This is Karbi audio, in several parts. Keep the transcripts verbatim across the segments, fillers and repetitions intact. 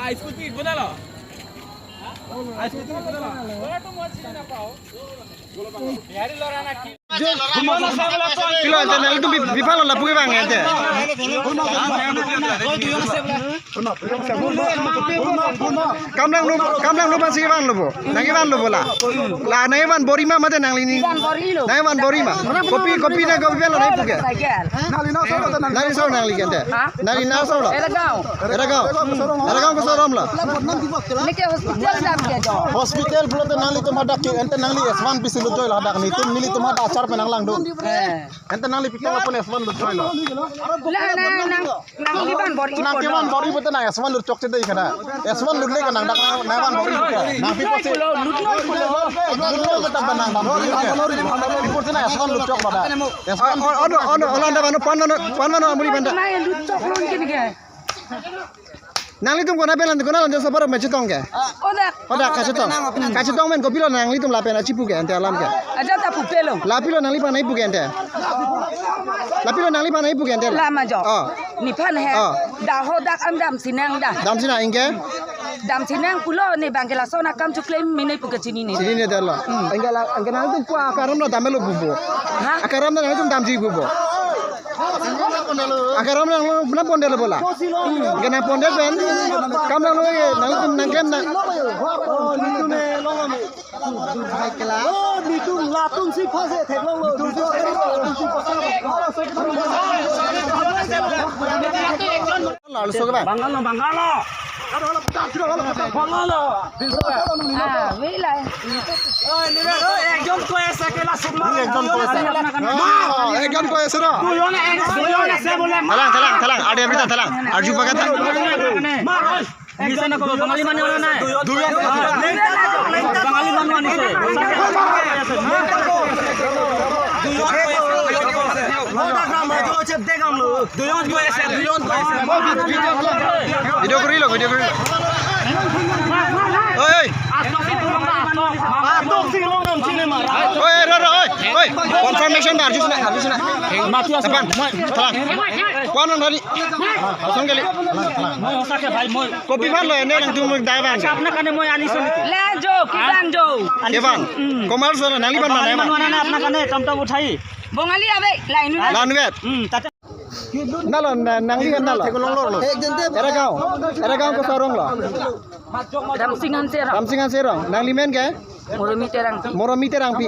Scooty guna lo. Scooty guna lo. Pilo, ante nanglitum bi-, biphan lo lapu kevang ante. Kam nang nu, kam nang nu pasi van lo bo. Nang van lo bo la. La nang van bor-i ma mate nangli ni. Nang van bor-i ma. Kopi, kopi na kopi van lo nang pu ke. Cycle. Nangli na so nangli ke ante. Ha? Nangli na so lo. Era gaon. Era gaon. Era gaon koson alam lo. Neke hospital dam ke jo. Hospital pulote nanglitum hadak ke ante nangli S one pisi lutjoi lo hadak netum nelitum hadak achar pen nang langdun. Eh. Ante nangli pitang apun S one lutjoi lo. La nang nang nangli van bor-i. Nang ke van bor-i pulote nang S one lut chokche dei kana. S one lutle ke nang dak nang van bor-i ke. Nang pi pusi. Lutlo pulo. Lutlo ke tamba nang van bor-i ke. Pi pusi nang S one lut chok lo da. S one. Oh, oh, oh, oh, oh, landa vano, pan vano, pan vano amuri banda. Nang lut chok lo ke ni ke. Nanglitum kona pen, kona lang jasa parok me chetong ke? Odak. Odak kachetong. Kachetong men kopilo nanglitum lapen achipu ke ante alam ke? Ajat ta pupelo. Lapilo nangliphan nangpu ke ante? Lapilo nangliphan nangpu ke ante? Lama jo. Oh. Nephan he. Oh. Dak ho dak an damsi nang da. Damsi nang ingke? Damsi nang pulo ne bang ke lason akam choklem mene pu ke chinine. Chinine det lo. Hmm. Ingke la, ingke nanglitum pu akaram lo damlo pupo. Ha? Akaram lo nanglitum damji pupo. Akaram nang nang pondelo bo la. Ingke nang pondet pen. Kam nang nang nang nang kem nang. Oh, nitum e long ami. Oh, nitum latum si phase theklong lo. Lalu so ke ba? Bangalo, Bangalo. Bangalo. Ah, wei lai. একজন কৈ আছে, কেলা চুক মাৰ। দুই একজন কৈ আছে। দুইজনে এক-, দুইজনে আছে বোলে, মাৰ। Thalang, thalang, thalang. Ade, abita, thalang. Arju pakat. মাৰ, oi। মিছা নকব, বঙালী মানুহ অনা নাই। দুইজন। বঙালী মানুহ আনিছে। দুইজন কৈ আছে, দুইজন কৈ আছে। দুইজন কৈ আছে, দুইজন কৈ আছে। Video কৰি ল, video কৰি ল। Oi, oi. Oi, oi, oi, oi. Oi, confirmation da, arju sina, arju sina. মাতি আছো। Depan, thalang. Kuan nang tadi. Kosong kali. মই সঁচাকে ভাই, মই Kopi van lo, ene nangtum dai van. আচ্ছা, আপোনাৰ কাৰণে মই আনিছো নেকি? Le jo, kivan jo. Kivan. Commerce lo, nangliphan bang bঙালী dai van. মানুহ আনা নাই আপোনাৰ কাৰণে, টমটম উঠাই। Bongali ave, lain ave. Lanvet. Hmm, তাতে। Na lo, na, nangli na lo. Era gaon. Era gaon koson arong lo? Ramsing Hanse arong. Ramsing Hanse arong. Nangli men ke? Moromi Terangpi. Moromi Terangpi.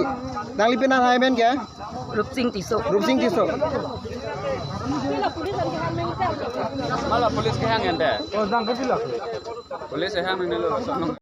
Nangli penang hai men ke? Rupsing Tisso. Rupsing Tisso. Mala police kehang ente. Oh, dang ke bila. Police kehang ini lo.